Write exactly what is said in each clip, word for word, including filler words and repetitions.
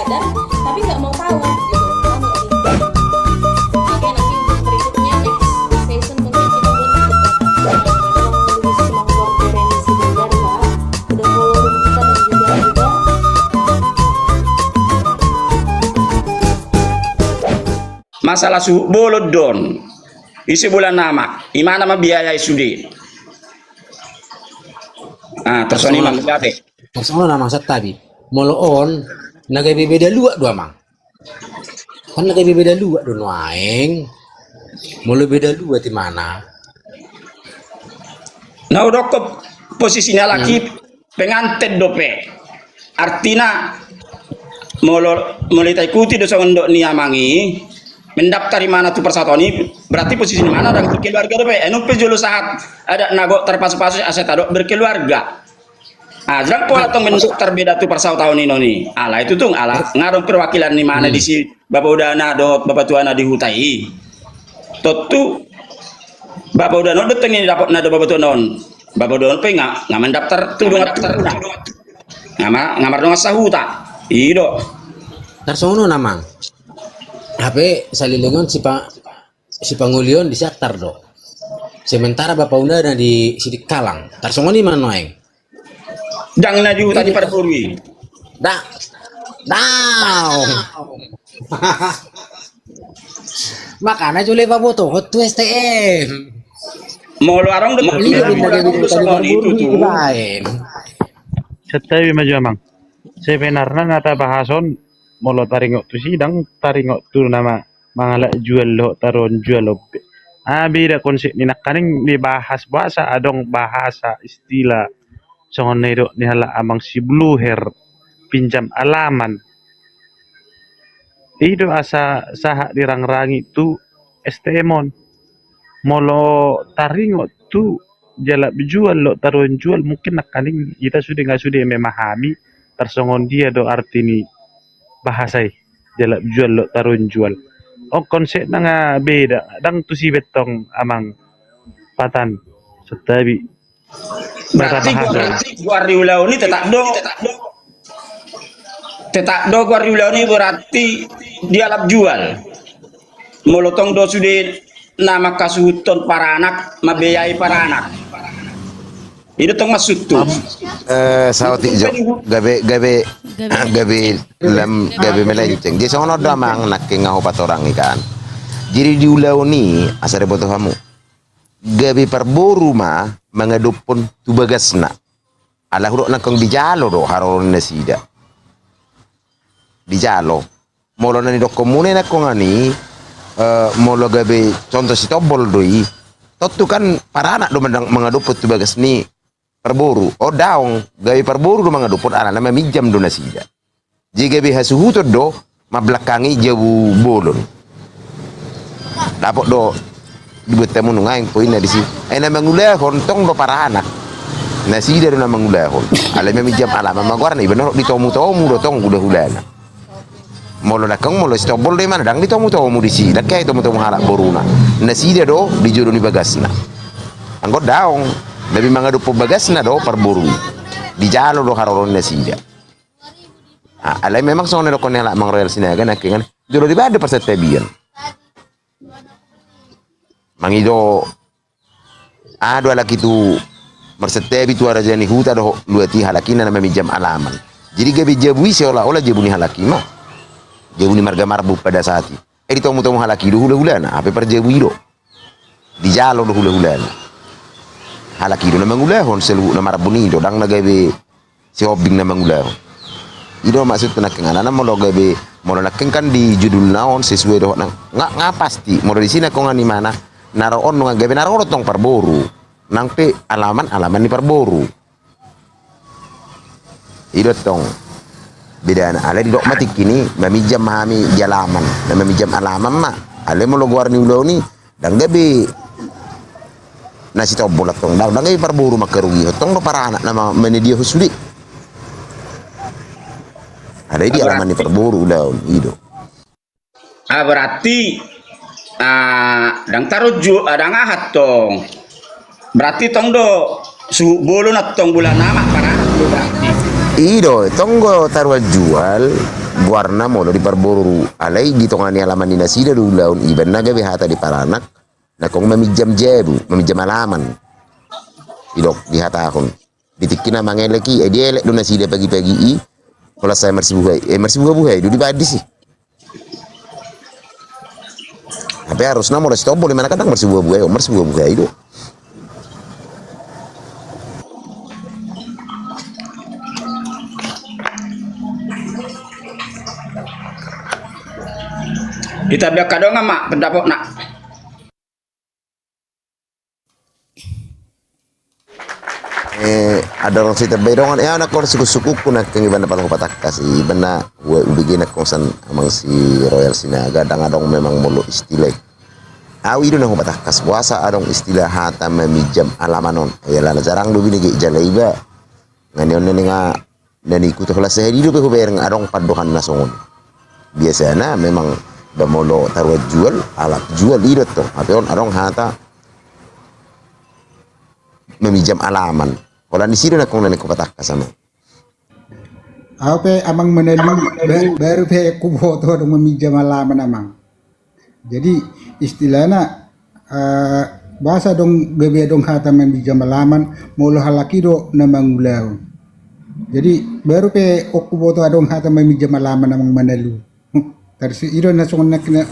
Dan tapi nggak mau tahu gitu. Paham nggak sih? Oke, nanti untuk berikutnya, next session, mungkin kita buat untuk, untuk mengisi semua keluarga Reni Siregar, ya. Udah follow kita dan juga, juga. Masalah suhut bolon do on. Ise bola nama, imana ma biaya i sude. Ah, tarsongon i ma. Tarsongon na ma, santabi. Molo on, na gabe beda luat do, Amang. Kan na gabe beda luat do nuaeng. Molo beda luat imana. Na hudokkon posisi ni halak i, hmm, penganten dope. Artina, molo, molo taikuti do songon dok ni Amang i, mendaftar imana tu parsaotan i, berarti posisi ni imana ndang berkeluarga dope. Ai nunga pe jolo sahat adat na gok tarpasupasu asa tadok berkeluarga. Ah, ndang pola tong mendaftar beda tu parsaotan i on i. Alai tutu, ala, nga adong perwakilan ni imana, hmm, disi bapa udana dohot bapa tuana di huta i. Tontu bapa udana on do tong i dapotna do bapa tuana on. Bapa udana on pe nga, nga mendaftar tu dongan turuna. Nga ma, nga mardongan sahuta. I do. Tarsongon on, Amang. Hape saleleng on sipa, sipangoli on di Siantar do. Sementara bapa udana di Sidikalang. Tarsongon i ma nuaeng. Ndang na di huta ni parboru i. Ndang. Ndang. Makana jolo dipabotohon tu S T M. Molo adong do, molo adong do songon i tutu. Santabi ma jo, Amang. Sebenarna na tabahas on, molo taringot tu sidang, taringot tu nama mangalap jual dohot taruhon jual on pe. Ah, beda konsep ni nangkaning di bahas, bahasa, adong bahasa istilah songon na nidok ni halak Amang si Bluher, pinjam alaman. I do asa sahat dirangrangi tu S T M on. Molo taringot tu jalap jual dohot taruhon jual, mungkin nangkaning hita sude nga sude memahami tarsongon dia do arti ni bahasa i, jalap jual dohot taruhon jual. On konsepna nga beda, ndang tusi be tong, Amang Patan, santabi. Berarti goar, berarti goar ni ulaon i tetap do, tetap do goar ni ulaon i berarti dialap jual. Molo tong do sude na mangkasuhuthon paranak, mambiayai paranak. I do tong maksudhu. Eh, saotik jo. Gabe, gabe, gabe lam, gabe melenceng. Jadi songon on do, Amang, nangkin nga hupatorang i kan. Jadi di ulaon i, asa diboto hamu, gabe parboru ma mangadophon tu bagasna. Ala hudok nangkon dijalo do haroro ni nasida. Dijalo. Molo na nidokhonmuna i nangkon ani, eh, molo gabe contoh Sitombol do i, tontu kan paranak do mandang mangadophon tu bagas ni parboru. O daong, gabe parboru do mangadophon, alana maminjam do nasida. Jadi gabe hasuhuton do, mambelakkangi jabu bolon. Dapot do dibuat hamu nuaeng poinna disi. Ai na mangulahon tong do paranak. Nasida do na mangulahon. Alai maminjam alaman ma goarna, iba na ditomutomu do tong hulahulana. Molo nangkon, molo Sitombol do imana, ndang ditomutomu disi, ndang hea ditomutomu halak boruna. Nasida do di jolo ni bagasna. Anggo daong, gabe mangadophon bagasna do parboru i. Dijalo do haroro ni nasida. Ah, alai memang songon na nidokhon ni halak Amang Royal Sinaga nangkin, jolo dibaen do parsantabian. Mangido aha do halak i tu marsantabi tu raja ni huta dohot luat i, halak i na maminjam alaman. Jadi gabe jabu i seolah-olah jabu ni halak i ma. Jabu ni marga Marbun pada saat i. Eh, ditomutomu halak i do hulahulana, hape parjabu i do. Dijalo do hulahulana. Halak i do na mangulahon saluhutna, Marbun i do, ndang na gabe Sihombing na mangulahon. I do maksudhu nangkin, alana molo gabe, molo nangkin kan di judulna on sesuai dohot nang, nga, nga pasti, molo disi nangkon ani imana, na ro on nunga gabe na ro do tong parboru. Nang pe alaman, alaman ni parboru. I do tong bedana, alai didok ma tingki ni, maminjam ma hami di alaman, na maminjam alaman ma. Alai molo goar ni ulaon i, ndang gabe na Sitombol tong, ndang, ndang gabe parboru mangkarugihon, tong do paranak na ma, mandiahon sude. Alai di alaman ni parboru ulaon i do. Ah, berarti, ah, ndang taruhon ju-, ah, ndang aha tong. Berarti tong do suhut bolon tong, bola nama paranak do berarti. I do, tong do taruhon jual, goarna molo di parboru, alai di tonga ni alaman ni nasida do ulaon, iba na gabe hata di paranak, nangkong maminjam jabu, maminjam alaman. Didok dihatahon. Di tingki na mangelek i, eh, dielek do nasida pagi-pagi i, holan sae marsibuhai, eh, marsibuha-buhai do dibaen disi. Hape harusna molo sitombol i, mana kadang marsibuha-buhai, oh, marsibuha-buhai do. Ita biar kadongan ma pendapotna. Eh, adong sita bai dongan, eh, nangkon sukuk-sukukku nangkon iba na pala hupatangkas i, iba na hubege nangkon sian amang si Royal Sinaga, ndang adong memang molo istilah i. Au i do na hupatangkas, boasa adong istilah hata maminjam alaman on. Ia alana jarang do binege jala iba. Nga nion na ninga na ningku tu holan sahali i dope hubereng adong pandohan na songon. Biasana memang ba molo taruhan jual, alap jual i do tong. Hape on adong hata maminjam alaman. Holan disi do nangkon na ningku patangkas amang. Au pe amang manalu, ba-, baru pe huboto adong maminjam alaman amang. Jadi istilahna, eh, boasa adong gabe adong hata maminjam alaman, molo halak i do na mangulahon. Jadi baru pe on huboto adong hata maminjam alaman amang manalu. Tarsi i do na songon na kena.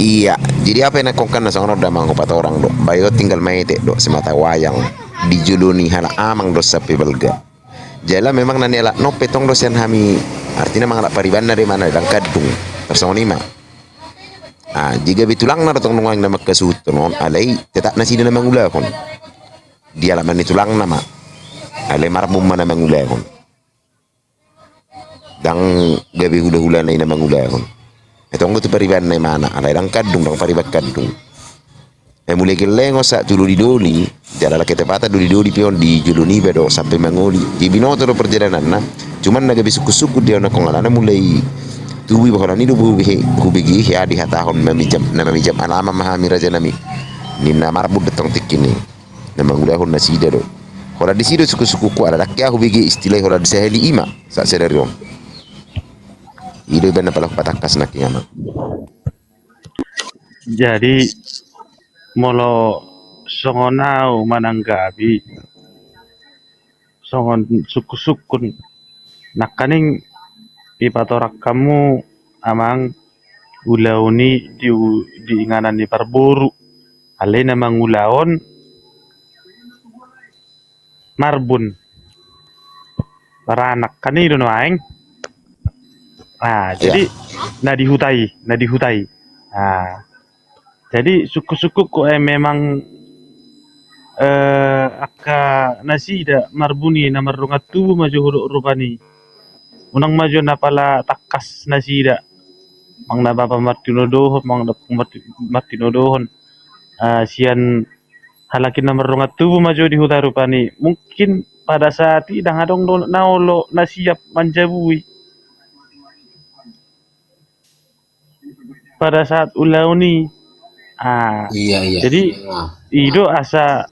Ia, jadi au pe nangkon kan na songon on do amang hupatorang do. Bayo tinggal maete do, semata wayang. Di jolo ni halak amang do sampe balga. Jala memang na nialap on pe tong do sian hami, artina mangalap paribanna do imana, ndang kandung. Tarsongon i ma. Ah, jadi gabe tulangna do tong nuaeng na mangkasuhuthon on, alai tetap nasida na mangulahon. Di alaman ni tulangna ma. Alai marbun ma na mangulahon. Ndang gabe hula-hulana i na mangulahon. Ai tong do tu paribanna imana, alai ndang kandung, ndang pariban kandung. Ai mulai gelleng on sahat tu doli-doli, jala ala ketepatan doli-doli pe on di jolo niba do sampe mangoli. Jadi binoto do perjalananna, cuman na gabe sungkun-sungkun di au nangkon alana mulai tubu iba holan i do hubege, hubege hea dihatahon maminjam, na maminjam alaman ma hami rajanami. Ninna marbun do tong tingki i. Na mangulahon nasida do. Holan disi do sungkun-sungkunku ala ndang hea hubege istilah i holan di sahali i ma, sahat sadari on. I do iba na pala hupatangkas nangkin amang. Jadi molo songon au mananggapi songon sungkun-sungkun nangkaning ipatorang hamu amang ulaon i di, di inganan ni parboru. Alai na mangulahon marbun. Paranak kan i do nuaeng. Ah, jadi na di huta i, na di huta i. Ah. Jadi sungkun-sungkunku, eh, memang, eh, angka nasida marbun i na mardongan tubu ma jo hudok rupani. Unang ma jo na pala tangkas nasida. Manang na bapa martinodohon, manang na marti-, martinodohon. Ah, sian halak i na mardongan tubu ma jo di huta rupani. Mungkin pada saat i ndang adong do na olo na siap manjabui. Pada saat ulaon i. Ah, iya, iya. Jadi, ah, i do asa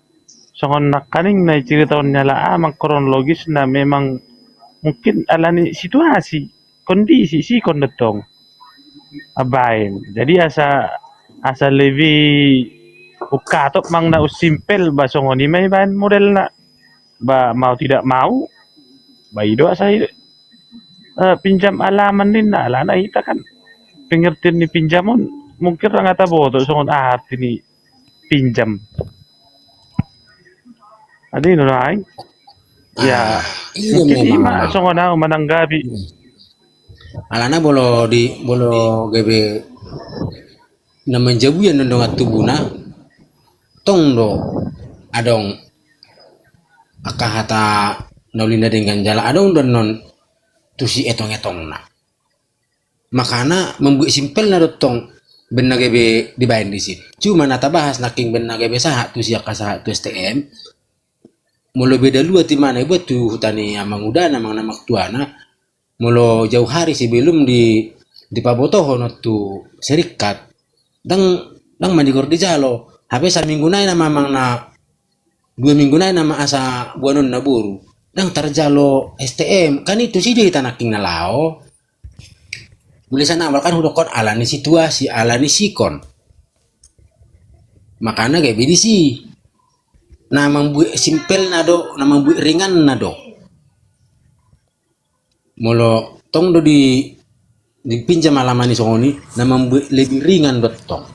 songon nangkaning na i ciritahon ni halak amang kronologisna memang mungkin alani situasi, kondisi, sikon do tong. Ambaen. Jadi asa, asa lebih ungkatop manang na usimpel ba songon i ma ibaen modelna. Ba mau tidak mau, ba i do asa i, eh, pinjam alaman ninna, alana hita kan pengertian ni pinjam on mungkin ndang taboto songon aha arti ni pinjam. Adi no lain. Ya, ah, iya, mungkin memang i ma songon au mananggapi. Alana molo di, molo gabe na manjabui annon dongan tubuna, tong do adong angka hata na uli na denggan jala adong do annon tusi etong-etongna. Makana mambuat simpelna do tong baen na gabe dibaen disi. Cuma na tabahas nangkin baen na gabe sahat tusi angka sahat tu S T M. Molo beda luat imana ibuat tu huta ni amang udana, amang na martuana, molo jauh hari sebelum di, dipabotohon on tu serikat, ndang, ndang manigor dijalo. Hape saminggu nai nama amang na, dua minggu nai nama asa boanonna boru. Ndang tarjalo S T M, kan i tusi do hita nangkin na laho. Molo sian awal kan hudokkon ala ni situasi, ala ni sikon. Makana gabe disi. Na mambuat simpelna do, na mambuat ringanna do. Molo tong do di, dipinjam alaman i songon i, na mambuat lebih ringan do tong.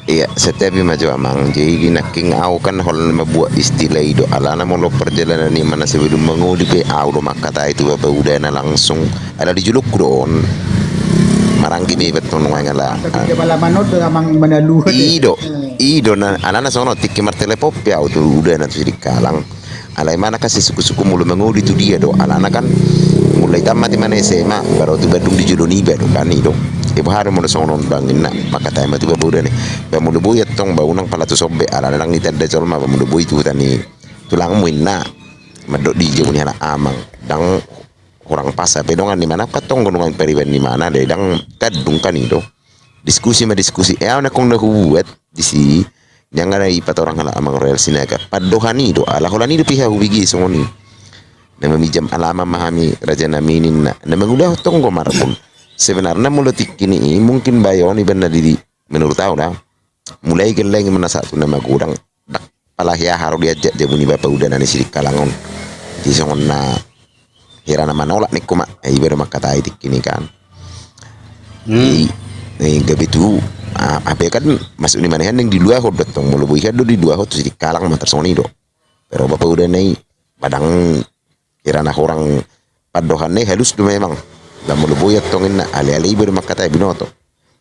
Iya, santabi ma jo amang. Jadi nangkin au kan holan mambuat istilah i do. Alana molo perjalanan i mana sebelum mangoli pe au do mangkatai tu bapaudana langsung. Ala di jolongku do on. Maranggi ma iba tong nuaeng ala. Tapi dia balaman on do amang manalu. I do. Hmm. I do na, alana songon on tingki martelepon pe au tu udana tu Sidikalang. Alai mana kan sisuku-suku molo mangoli tu dia do, alana kan mulai tamat i mana S M A, baru tu Bandung di jolo niba do kan i do. Iba haro molo songon on bang inna, mangkatai ma tu bapaudana. Ba molo boi antong ba unang pala tu sombe, alana ndang itanda jolma, ba molo boi tu huta ni tulangmu inna. Mandok di jabu ni halak amang, ndang hurang pas hape dongan ni mana, kan tong gondongan pariban ni mana, dai ndang tandung kan i do. Diskusi ma diskusi, e au nangkin na hubuat disi, nangkin na ipatorang halak amang Royal Sinaga. Pandohan i do, ala holan i do pe hubege songon i. Na maminjam alaman ma hami raja nami ninna. Na mangulahon tong do marbun. Sebenarna molo tingki ni i mungkin bayo on iba na didi menurut au da. Mulai gelleng i ma na sahat tu na magodang. Dak pala hea haro diajak jabu ni bapaudana ni Sidikalang on. Jadi songon na hera na manolak ningku ma, eh, iba do mangkatai tingki ni kan. Hmm. Jadi, eh, gabe tu, ah, hape kan masuk ni manehan yang di luahon do tong, molo boi kan do di luahon tu Sidikalang ma tarsongon i do. Pero bapaudana i, padang Hera na hurang pandohan na i halus do memang. Ndang molo boi antong inna, ale-ale iba do mangkatai binoto.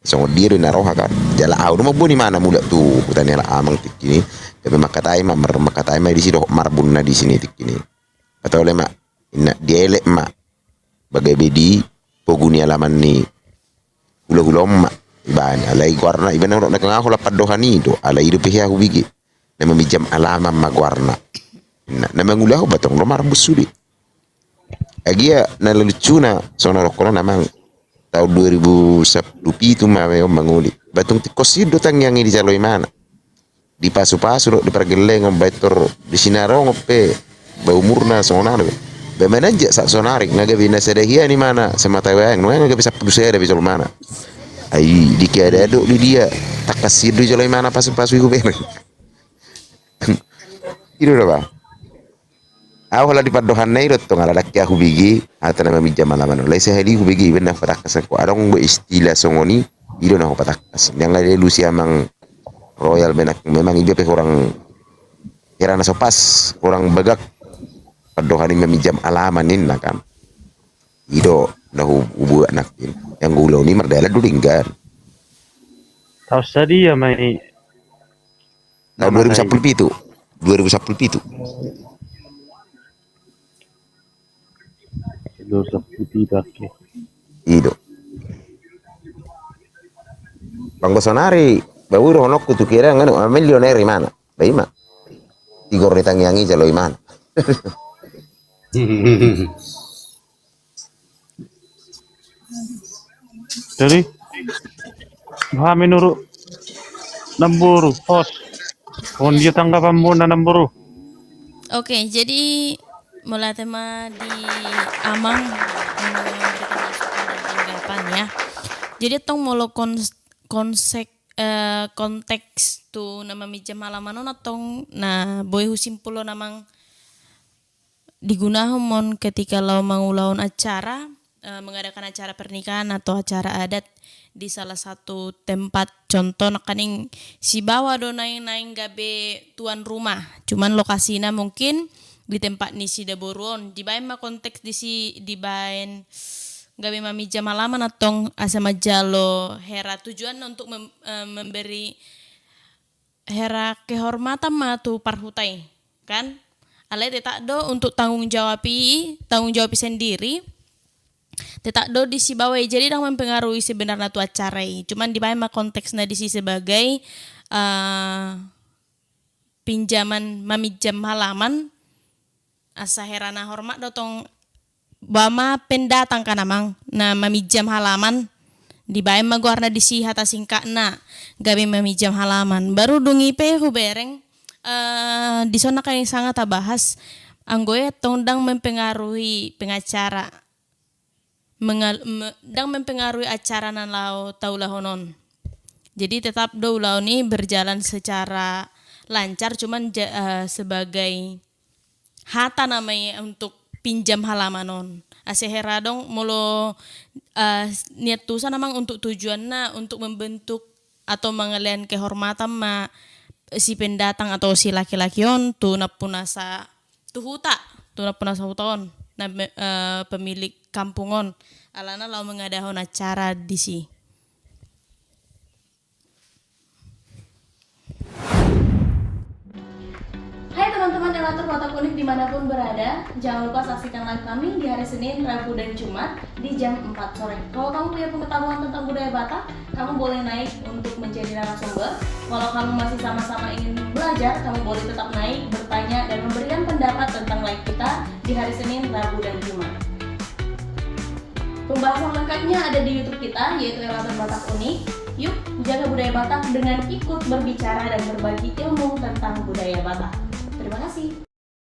Songon dia do na roha kan. Jala au do mamboan imana mulak tu huta ni halak amang tingki ni. Gabe mangkatai ma, mar-, mangkatai ma disi dohot marbun na disi ni tingki ni. Atau le ma, inna dielek ma. Ba gabe di pogu ni alaman ni hula-hula on ma. Ibaen, alai goarna, ibaen na hurang na kengaho la pandohan i do. Alai i do pe hea hubege. Na maminjam alaman ma goarna. Na, na mangulahon ba tong do marbun sude. Agia na lucuhon songon na dohonon amang, taon dua ribu sampulu pitu ma be on mangoli. Ba tung tingkos i do tangiang i dijalo imana. Dipasu-pasu dohot dipargellengon ba tor di sinarong pe ba umurna songon i do be. Ba mananjak sahat sonari nga gabe na sada hian imana semata wayang nuaeng nga gabe sampulu sada be jolmana. Ai di keadaan dohot di dia tangkas i do dijalo imana pasu-pasu i hubereng. I do da ba. Au holan di pandohan na i do tong ala dangke au hubege, hata na maminjam alaman on. Alai sahali hubege iba na hupatangkas anggo adong do istilah songon i, i do na hupatangkas. Nang ale lusi amang Royal menak memang iba pe hurang hera na so pas, hurang bagak. Pandohan i maminjam alaman ninna kan. I do na hu-, hubuat nangkin. Yang guloni mardalan do denggan. Taon sadia ma i. Taon dua ribu sampulu pitu. Dua ribu sampulu pitu. Dua ribu sampulu pitu, oke. I do. Bang sonari, ba ui dohononku tu kira nganu, ah, milioner imana. Ba ima. Tigor ni tangiang i jalo imana. Jadi, boha menurut namboru, host? Songon dia tanggapanmuna namboru? Oke, jadi mauliate ma di amang memberikan masukan dan tanggapan ya. Jadi tong molo kons-, konsek, eh, konteks tu na maminjam alaman on tong na boi husimpulhon amang digunahon ketika laho mangulahon acara, eh, mengadakan acara pernikahan atau acara adat di salah satu tempat. Contoh nangkaning sibawa do naeng-naeng gabe tuan rumah. Cuman lokasina mungkin di tempat ni sidaboru on. Dibaen ma konteks disi, dibaen gabe maminjam alaman antong asa manjalo hera, tujuanna untuk mem-, eh, memberi hera kehormatan ma tu parhuta i, kan? Alai tetap do untuk tanggung jawab i, tanggung jawab i sendiri, tetap do disi bawa i, jadi ndang mempengaruhi sebenarna tu acara i. Cuman dibaen ma konteksna disi sebagai, eh, pinjaman, maminjam halaman, asa hera na hormat do tong, ba ma pendatang kan amang, na maminjam halaman, dibaen ma goarna disi hata singkatna, gabe maminjam halaman. Baru dung i pe hubereng, eh, dison nangkaning sanga tabahas, Anggo i tong ndang mempengaruhi pengacara, mengal- me- ndang mempengaruhi acara na laho taulahon on. Jadi tetap do ulaon i berjalan secara lancar, cuman ja- eh, sebagai hata nama i untuk pinjam halaman on. Asa hera adong molo eh, niat tusan amang untuk tujuanna untuk membentuk atau mangalean kehormatan ma si pendatang atau si laki-laki on tu nampuna sa- tu huta, tu nampuna sahuta on, na me- eh, pemilik kampung on, alana laho mangadahon acara disi. Hai teman-teman Elator Batak Unik dimanapun berada, jangan lupa saksikan live kami di hari Senin, Rabu, dan Jumat di jam empat sore. Kalau kamu punya pengetahuan tentang budaya Batak, kamu boleh naik untuk menjadi narasumber. Kalau kamu masih sama-sama ingin belajar, kamu boleh tetap naik, bertanya, dan memberikan pendapat tentang live kita di hari Senin, Rabu, dan Jumat. Pembahasan lengkapnya ada di YouTube kita, yaitu Elator Batak Unik. Yuk, jaga budaya Batak dengan ikut berbicara dan berbagi ilmu tentang budaya Batak. Terima kasih.